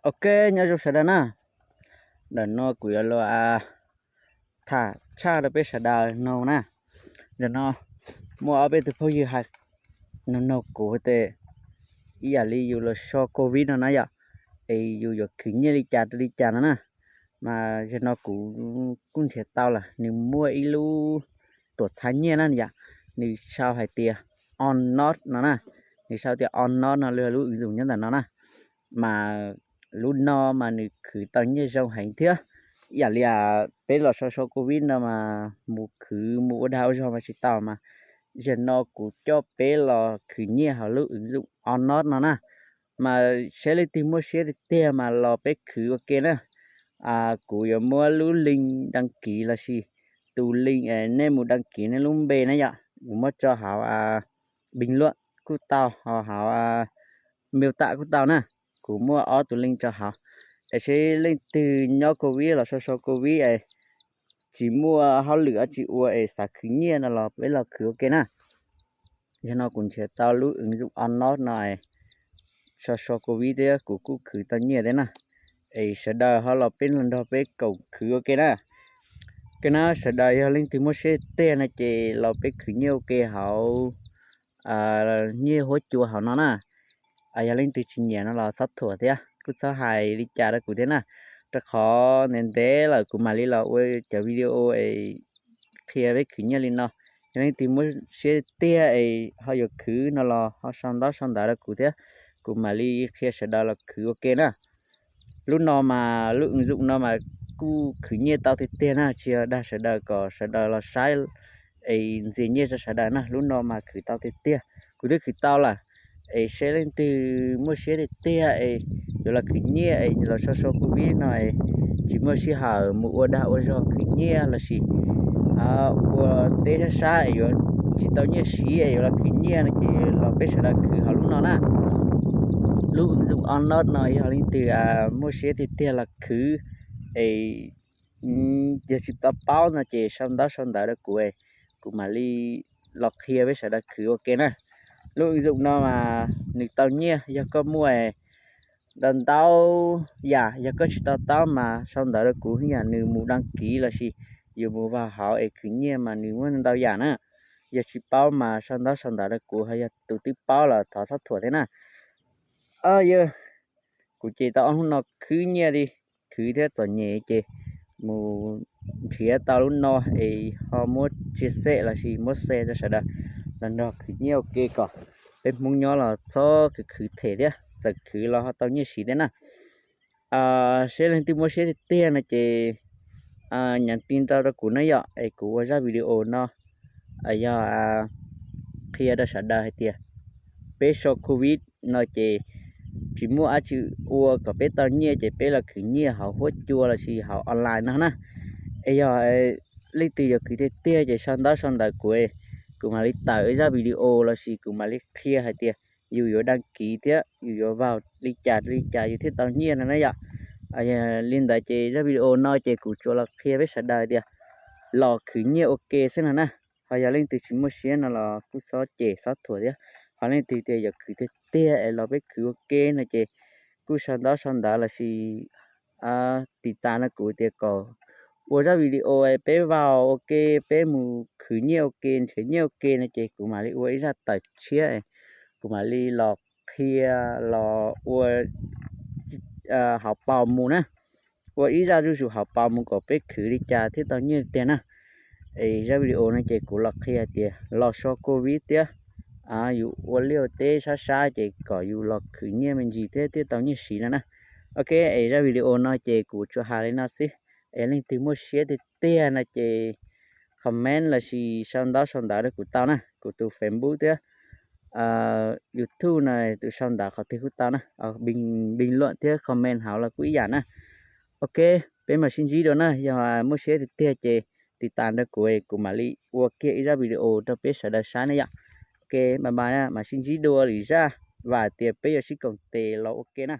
Ok, nyob zoo sawv daws na. Ntawm no kuv yuav los tham tshaj rau peb sawv daws no na. Ntawm no muaj ob peb tug phooj ywg hais nug nug kuv tias ib yam li yus los so covid no na yom, es yus yuav khwv nyiaj li cas rau li cas no na. Mas zaum no kuv kuj nrhiav tau lawm, nws muaj ib lub tuam txhab nyiaj na yom, nws sau hais tias Onot no na, nws sau tias Onot no, lub ứng dụng nyob ntawm no na. Mas lub no mas nws khwv tau nyiaj zoo heev thiab. Ib yam li peb los so so covid no mas mus khwv mus ua dag ua zog mas tsis tau mas, zaum no kuv coj peb los khwv nyiaj hauv lub ứng dụng Onot no na. Mas saib leej twg muaj siab tiag tiag mas los peb khwv ua ke na. Kuv yuav muab lub link đăng ký lossis tus link nej mus đăng ký nej lub npe na yom, kuv muab tso hauv bình luận kuj tau, ho hauv mô tả kuj tau na. Kuv muab ob tus link tso hauv, es saib leej twg nyob covid los so so covid es tsis muaj hauj lwm dab tsi ua es xav khwv nyiaj no los peb los khwv ua ke na. Zaum no kuv nrhiav tau lub ứng dụng Onot no, so so covid thiab kuv kuj khwv tau nyiaj thiab na. Es sawv daws ho los peb los nrog peb koom khwv ua ke na. Ok na, sawv daws yog leej twg muaj siab tiag no ces los peb khwv nyiaj ua ke hauv nyiaj huab cua hauv no na. Yog leej twg tsis nyiam no los txhob thuam thiab, kuj txhob hais li cas rau kuv thiab na. Rau qhov ntev ntev lawm kuv mam li los ua cov video es qhia peb khwv nyiaj li no. Yog leej twg muaj siab tiag es ho yuav khwv no los ho sau ntaub sau ntawv rau kuv thiab, kuv mam li qhia sawv daws los khwv ua ke na. Lub no mas lub ứng dụng no mas kuj khwv nyiaj tau tiag tiag na, tsis yog dag sawv daws kom sawv daws los saib es ntxias nyiaj rau sawv daws na. Lub no mas khwv tau tiag tiag, kuv twb khwv tau lawm. Es saib leej twg muaj siab tiag tiag es yuav los khwv nyiaj es los so so covid no es tsis muaj sij hawm mus ua dag ua zog khwv nyiaj lossis ua teb sab sab es yuav tsis tau nyiaj siv es yuav los khwv nyiaj no ces los peb sawv daws khwv hauv lub no na. Lub ứng dụng Onot no yog leej twg muaj siab tiag tiag los khwv es yog tsis tau paub no ces sau ntaub sau ntawv rau kuv, kuv mam li los qhia peb sawv daws khwv ua ke na. Lub ứng dụng no mas nws tau nyiaj yog koj muaj ntau ntau yam, yog koj tsis to taub mas sau ntawv rau kuv, yam nws mus đăng ký lossis yus mus vào hauv es khwv nyiaj mas nws muaj ntau yam na. Yog tsis paub mas sau ntaub sau ntawv rau kuv, ho yog tus twb paub los thov txhob thuam thiab na. Yog kuv ces tau ob hnub no khwv nyiaj li, khwv thiab txom nyem ces mus nrhiav tau lub no es ho muab chia sẻ lossis muab share rau sawv daws los nrog khwv nyiaj ua ke kom peb Hmoob nyob los txhob khwv khwv them thiab, txawm khwv los ho tau nyiaj siv thiab na. Saib leej twg muaj siab tiag tiag no ces nhắn tin rau rau kuv na yom, es kuv ua zaj video no yog qhia rau sawv daws hais tias peb so covid no ces tsis muaj dab tsi ua kom peb tau nyiaj ces peb los khwv nyiaj hauv huab cua lossis hauv online no na. Es yog leej twg yuav khwv tiag tiag ces sau ntaub sau ntawv kuv, kuv mam li tawm zaj video lossis kuv mam li qhia hais tias yus yuav đăng ký thiab yus yuav vào li cas li cas yus thiaj tau nyiaj no na yom. Li ntawd ces zaj video no ces kuv tsuas los qhia peb sawv daws tias los khwv nyiaj ua ke xwb no na. Ho yog leej twg tsis muaj siab no los kuj txhob cem txhob thuam thiab. Ho leej twg tias yuav khwv tiag tiag es los peb khwv ua ke no ces kuj sau ntaub sau ntawv lossis tiv tas no kuv tias kom ua zaj video peb vào ua ke, peb mus khwv nyiaj ua ke, nrhiav nyiaj ua ke no ces kuv mam li ua ib zaj tawm tshiab, kuv mam li los qhia los ua hauv paus mus na, ua ib zaj zuj zus hauv paus mus kom peb khwv li cas thiaj tau nyiaj tiag na. Es zaj video no ces kuv los qhia hais tias los so covid thiab yus ua liaj ua teb sab sab ces kom yus los khwv nyiaj me ntsis thiab thiaj tau nyiaj siv no na. Ok, es zaj video no ces kuv tsuas hais li no xwb. Es leej twg muaj siab tiag tiag no ces comment lossis sau ntaub sau ntawv rau kuv tau na, kuv tus Facebook thiab YouTube no tus sau ntawv qhov twg kuj tau na, bình luận thiab comment hauv los kuj ib yam na. Ok, peb mam sib ntsib dua na, yog muaj siab tiag tiag ces tiv tas nrog kuv, kuv mam li ua kiag ib zaj video rau peb sawv daws saib na yom. Ok, bye bye, mam sib ntsib dua lwm zaj, vam tias peb yuav sib koom tes los ua ke na.